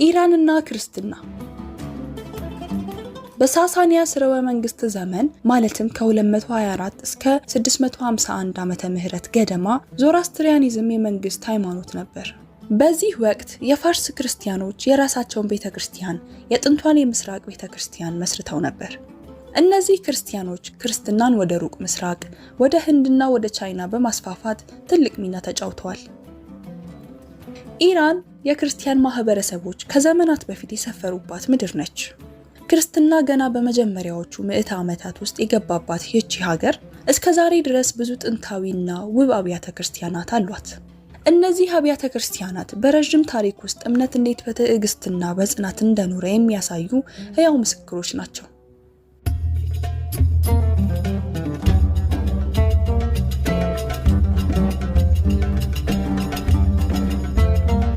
ኢራንና ክርስትና። በሳሳኒያ ስርወ መንግስት ዘመን ማለትም ከ224 እስከ 651 ዓመተ ምህረት ገደማ ዞራስትሪያኒዝም የመንግስት ሃይማኖት ነበር። በዚህ ወቅት የፋርስ ክርስቲያኖች የራሳቸውን ቤተ ክርስቲያን፣ የጥንቷን የምስራቅ ቤተ ክርስቲያን መስርተው ነበር። እነዚህ ክርስቲያኖች ክርስትናን ወደ ሩቅ ምስራቅ፣ ወደ ህንድና ወደ ቻይና በማስፋፋት ትልቅ ሚና ተጫውተዋል። ኢራን የክርስቲያን ማህበረሰቦች ከዘመናት በፊት የሰፈሩባት ምድር ነች። ክርስትና ገና በመጀመሪያዎቹ ምዕተ ዓመታት ውስጥ የገባባት ይህቺ ሀገር እስከ ዛሬ ድረስ ብዙ ጥንታዊና ውብ አብያተ ክርስቲያናት አሏት። እነዚህ አብያተ ክርስቲያናት በረዥም ታሪክ ውስጥ እምነት እንዴት በትዕግስትና በጽናት እንደኖረ የሚያሳዩ ሕያው ምስክሮች ናቸው።